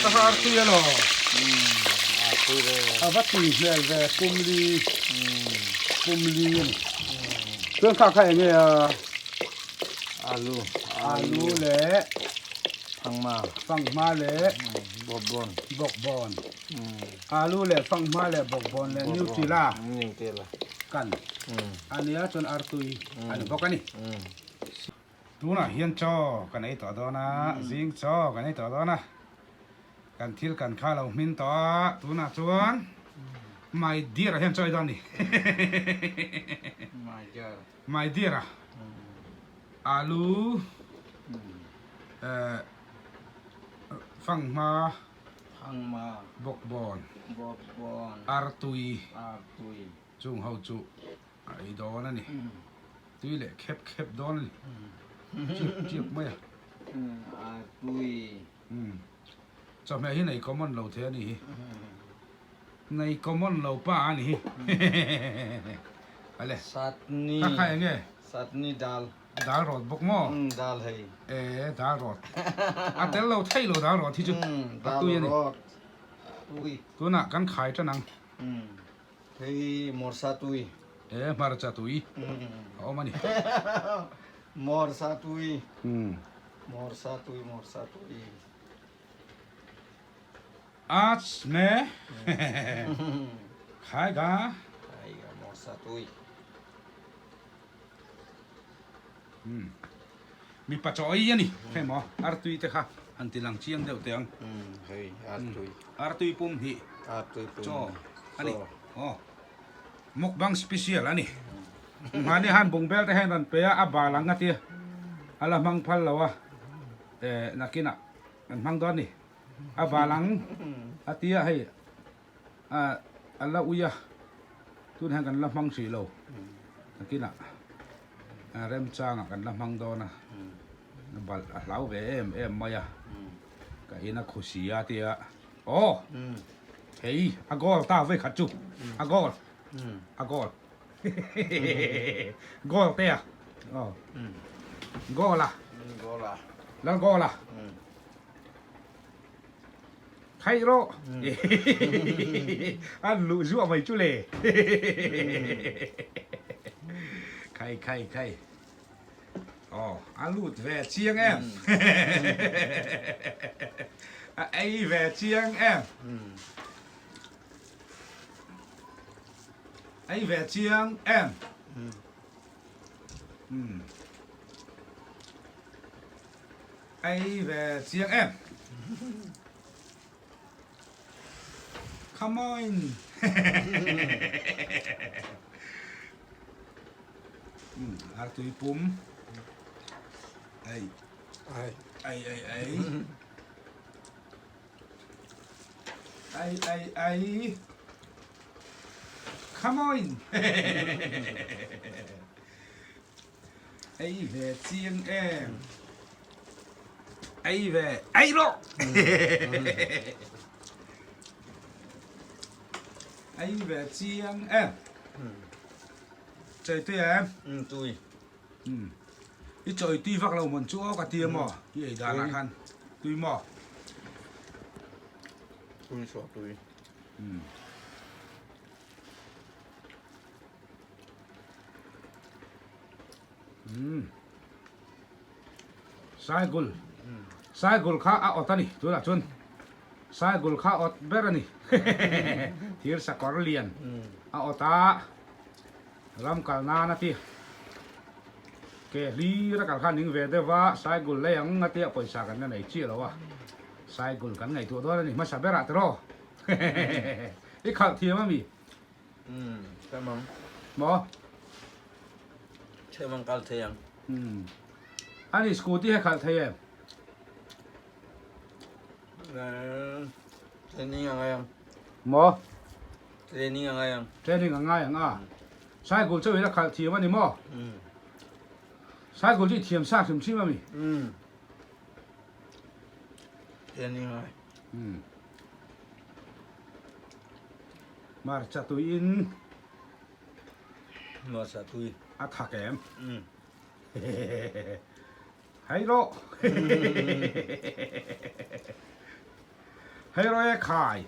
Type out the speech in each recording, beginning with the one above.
Ka har tui elaw? A va tui hmel ve pumli pumli a ni. Chuan kha kha enge a? Alu alu leh fanghma fanghma leh bawkbawn bawkbawn alu leh fanghma leh bawkbawn leh nutella nutella kan ania chuan artui a ni bawk a ni. Tunah hian chaw kan ei tawh dawn a, zing chaw kan ei tawh dawn a, kan thil kan kha lo hmin tawh a, tunah chuan my dear ah hian chaw ei dawn a ni. My dear. My dear ah alu eh fanghma fanghma bawkbawn bawkbawn artui artui chung ho chu A ei dawn a ni. Tui leh khep khep dawn a ni. Chiap chiap mai a. A tui. Chawhmeh hi nei common lo thei a ni hi. Nei common lo pa a ni hi. Ale. Satni. Kha kha enge? Satni dal. Dal rawt bawk maw? Dal hei. E dal rawt. A tel lo thei lo dal rawt hi chu. A tui a ni. Dal rawt. Tui. Tunah kan khai tan ang. Hei Morsa tui. E hmarcha tui a awm a ni. Morsa tui. Morsa tui, Morsa tui. Aaj me khaiga. Khaiga Morsa tui. Mipa chaw ei a ni. Hei maw artui te kha han ti lang chiang deuh teh ang. Hei artui. Artui pum hnih. Artui pum. Chaw a ni. Aw. Mukbang special a ni. Mahni han bungbel te hian rawn pe a, a bal ang a tia. A la hmang phal lo a. Eh nakinah kan hmang dawn a ni. A bal ang a tia hei a la ui a. Tun hian kan la hmang hrih lo. Nakinah remchangah kan la hmang dawn a. Balh a hlau ve em em mai a. Ka in a khusi a tia. Aw! Hei a goal ta vei khat chu. A goal. A goal. Goal te a. Aw. Goal a. Goal a. Lal goal a. Khaih rawh. An luh zuah mai chu le. Khai khai khai. Aw, a lut ve chiang em? A ei ve chiang em? Ei ve chiang em? Ei ve chiang em? Come on! Artui pum. Ei. Ei. Ei, ei, ei. Ei, ei, ei. Come on! Ei ve chiang em. Ei ve. Ei rawh! Ei ve chiang em. Chawi tui em? Um tui. Um. I chawi tui vak lo mawn chu aw ka ti a maw? I ei dan ah khan tui maw? Tui sawh tui. Um. Um. Saigul. Saigul kha a awt a ni tunah chuan Saigul kha awt ber a ni. Thir sakawr lian a awt a, ram kal nan a ti. Ke hlir a kal khan ning ve deuh a, Saigul lei ang a tia pawisa kan la nei chiah lo a. Saigul kan ngaihtuah dawn a ni hmasa berah tiraw. I khalh thiam a mi? Umm, thiam ang. Maw? Thiam ang kal thei ang. Umm. Ani scooty he khalh thei em? Training a ngai ang. Maw? Training a ngai ang. Training a ngai ang a. Cycle chauh in a khalh thiam a ni maw? Cycle chu i thiam sa hrim hrim a mi? Training a ngai. Hmarcha tui in. Hmarcha tui. A thak em? Hai rawh. Hei rawh e khai.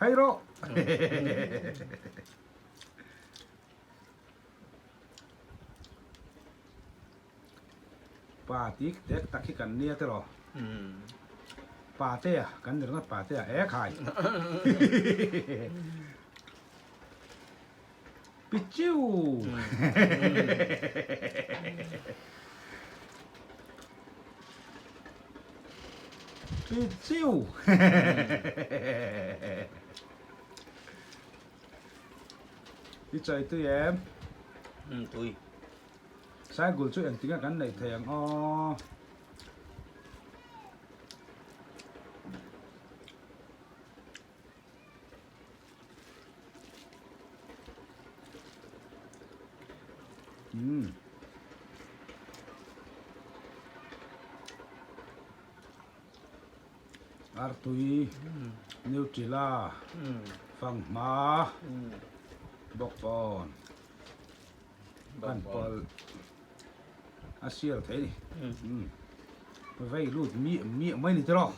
Hei rawh. Pa tik tek tak hi kan nia tiraw? Patea kan ni ringawt Patea e khai. Pichiu. Pichiu. I chai tui em? Tui. Saigul chu engtinge kan neih thei ang aw? Umm. Artui, Nutella, Fanghma, Bawkbawn. Kan pawlh a sial thei ni. Vei lut miah miah mai ni tiraw.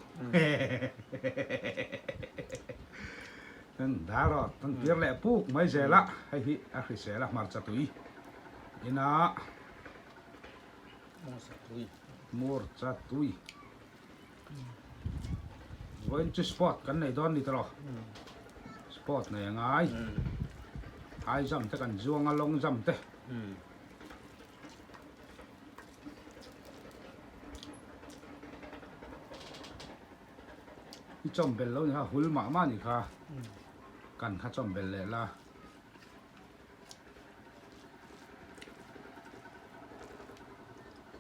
Kan dar rawh kan tir leh puk mai zel a, hei hi a hrisel a hmarcha tui ina hmarcha tui vawiin chu sport kan nei dawn ni tiraw sport nei a ngai high jump te kan zuang a long jump te i chawm bel lo ni kha hul mah mah ni kha kan kha chawm bel leh la.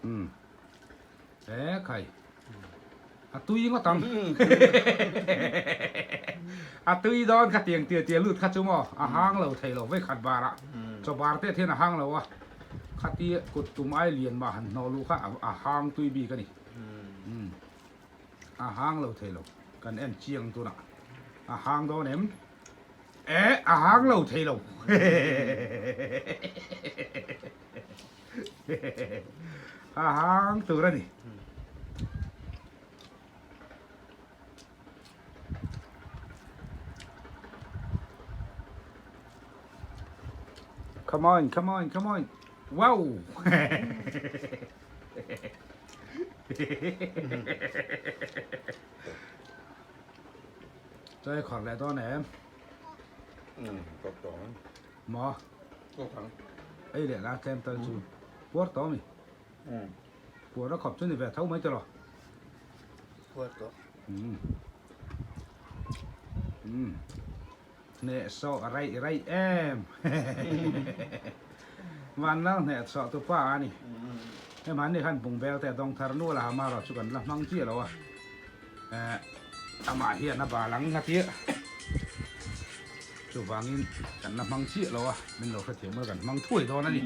Umm he khai a tui ngawt ang a tui dawn kha tiang tia tia lut kha chu maw a hang lo thei lo vei khat bar ah chaw bar te thian a hang lo a khati kut tum ai lian mah han hnawh luh kha a hang tui bik a ni umm a hang lo thei lo kan en chiang tunah a hang dawn em. Eh, a hang lo thei lo. A hang tur a ni. Come on, come on, come on. Wow! Chai khawrh leh dawn em? Umm, tawk tawh ang. Maw? Tawk ang. Ei leh la tlem tal chu. Puar tawh ami? Umm. Puar a khawp chu ni ve tho mai tiraw? Puar tawh. Umm. Umm. Hneh sawh raih raih em. Vanlal hneh sawh tu pa a ni. Hei mahni khan bungbel te dawng thar nual a hama erawh chu kan la hmang chiah lo a. Eh amah hian a bal ang a tia. Chuvangin kan la hmang chiah lo a, min lo hrethiam ula kan hmang thuai dawn a ni.